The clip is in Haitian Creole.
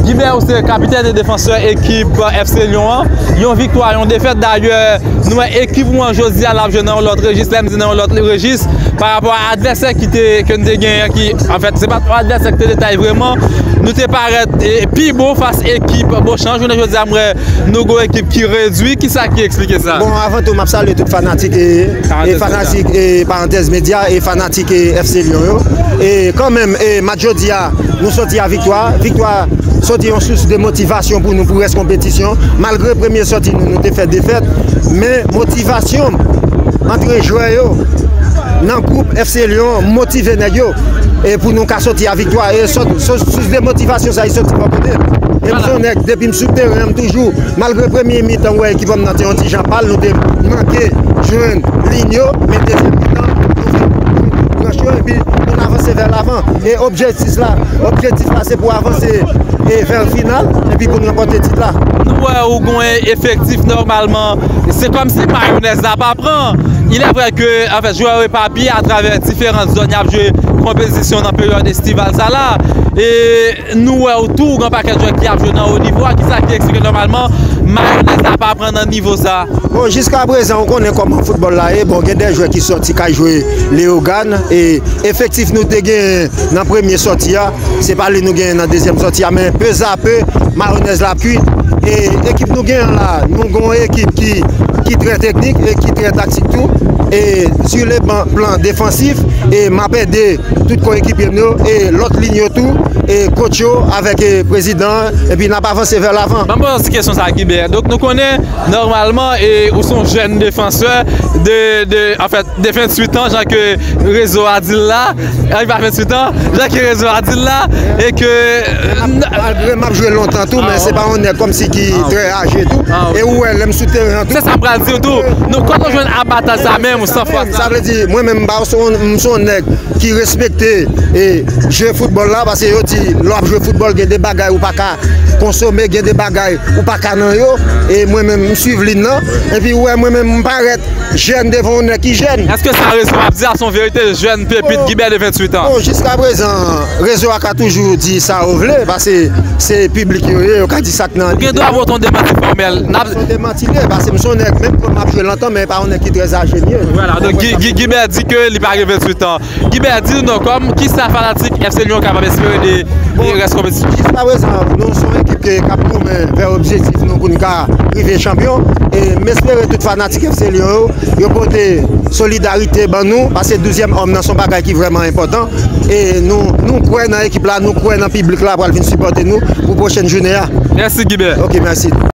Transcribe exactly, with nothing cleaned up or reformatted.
Guibert, ou se kapitèn e defansè ekip F C Lyon an. Yon viktwa, yon defèt. Dayè, nou wè ekip ou an jodi a, l ap jwe nan yon lòt rejis. Lè m di nan yon lòt rejis, pa rapò a advèsè ki te, ke n te genyen, ki, anfèt, se pa t yon advèsè ki te detay vrèman. Nou te parèt, e, pi bon fas ekip Bochan. Jounen jodi a, m wè nou gon ekip ki redui. Kisa ki eksplike sa? Bon, avan tou, m ap salye tout fanatik e, e fanatik e Parantèz Medya e fanatik e F C Lyon yo. E kanmenm, e match jodi a, nou soti a viktwa. Viktwa soti yon sous de motivasyon pou nou pou rès konpetisyon. Malgre premye sòti nou, nou te fè defèt, men motivasyon antre jwè yo nan gwoup F C Lyon motive nèg yo. E pou nou ka soti a viktwa, e sòt, sou, sous de motivasyon sa, li soti bò kote m. E m se yon nèg, depi m sou teren an, m toujou, malgre premye mitan, m wè ekip an nan te yon ti jan pal, nou te manke jwenn liy yo, men dezyèm mitan, nou vin jwenn branch yo, epi nou avanse vè lavan. E objektif la, objektif la, se pou avanse e vè final, epi pou n ranpòte tit la. Nou wè ou gen efektif nòmalman, se kòmsi mayonèz la pa pran. Il est vrai que, anfèt, jwè yo epapye atravè diferan zòn y ap jwe konpetisyon nan peryòd estival sa la. E nou wè ou tou, gen pakèt jwè ki ap jwe nan wo nivo a, kisa ki eksplike nòmalman mayonèz la pa pran nan nivo sa. Bon, jiska prezan, ou konnen kòman foutbòl la ye. Bon, gen de jwè ki sòti k al jwe Leyogàn, e efektif nou te genyen nan premye sòti a, se pa li nou genyen nan dezyèm sòti a, men pezapè, mayonèz la ap kwit. E ekip nou genyen la, nou gen yon ekip ki, ki trè teknik e ki trè taktik tou. E sur le plan, plan defansif, e m ap ede tout koyekipye m yo, e lòt liy yo tou, e coach yo avèk, e prezidan, epi n ap avanse vè lavan. Ban m poze w ti kesyon sa, Guibert. Donk, nou konnen, nòmalman, e ou se yon jèn defansè de, de, anfèt, de venntuit an, jan ke rezo a di l la. E, li pa venntuit an, jan ke rezo a di l la, e ke, malgre m ap jwe lontan tou, men se pa yon nèg kòmsi ki trè aje tou. E ou wè, lè m sou teren an tou. Se sa m pral di w tou. Nou, kote w jwenn abatay sa menm, san fwa sa? Sa vle di, mwen menm, m pa, m se yon nèg ki respekte e jwe foutbòl la, paske yo di, lè w ap jwe foutbòl, gen de bagay ou pa ka konsome, gen de bagay ou pa ka nan yo. E mwen menm, m swiv liy nan. Epi ou wè, mwen menm, m parèt jèn devan yon nèg ki jèn. Èske sa rezo ap di a se yon verite, jèn pepit Guibert de venntuit an? Bon, jiska prezan, rezo a ka toujou di sa yo vle, paske se piblik yo ye, yo ka di sa k nan lide yo. Ou gen dwa pote yon demanti fòmèl. N ap... Se yon demanti li ye, paske m se yon nèg, menm ke m ap jwe lontan, men pa yon nèg ki trè aje m ye. Vwala, donk Guy, Guy, Guibert di ke li pa gen venntuit an. Guibert, di nou non, kòm kisa fanatik F C Lyon kapab espere de, de rès konpetisyon? Jiska prezan, nou se yon ekip ke, k ap goumen vè objektif nou pou n ka rive chanpyon. E m espere tout fanatik F C Lyon yo, yo pote solidarite ban nou, paske douzyèm òm nan se yon bagay ki vrèman enpòtan. E nou, nou kwè nan ekip la, nou kwè nan piblik la pral vin sipòte nou pou pwochèn jounen an. Mèsi, Guibert. Ok, mèsi.